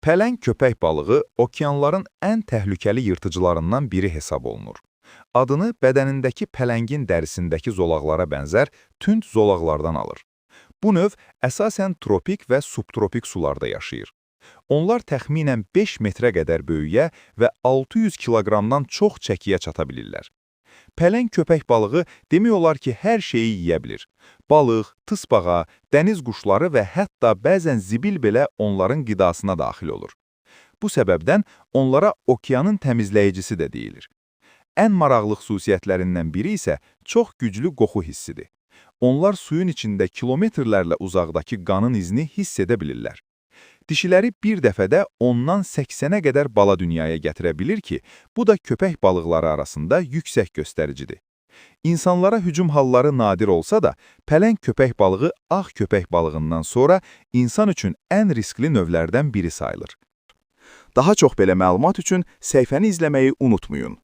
Pələng köpək balığı okeanların ən təhlükəli yırtıcılarından biri hesab olunur. Adını bədənindəki pələngin dərisindəki zolaqlara bənzər tünd zolaqlardan alır. Bu növ əsasən tropik və subtropik sularda yaşayır. Onlar təxminən 5 metrə qədər böyüyə və 600 kiloqramdan çox çəkiyə çata bilirlər. Pələng köpək balığı demək olar ki, hər şeyi yeyə bilir. Balıq, tısbağa, dəniz quşları və hətta bəzən zibil belə onların qidasına daxil olur. Bu səbəbdən onlara okeanın təmizləyicisi də deyilir. Ən maraqlı xüsusiyyətlərindən biri isə çox güclü qoxu hissidir. Onlar suyun içində kilometrlərlə uzaqdakı qanın izini hiss edə bilirlər. Dişiləri bir dəfədə 10-dan 80-ə qədər bala dünyaya gətirə bilir ki, bu da köpək balıqları arasında yüksək göstəricidir. İnsanlara hücum halları nadir olsa da, pələng köpək balığı ağ köpək balığından sonra insan üçün ən riskli növlərdən biri sayılır. Daha çox belə məlumat üçün səhifəni izləməyi unutmayın.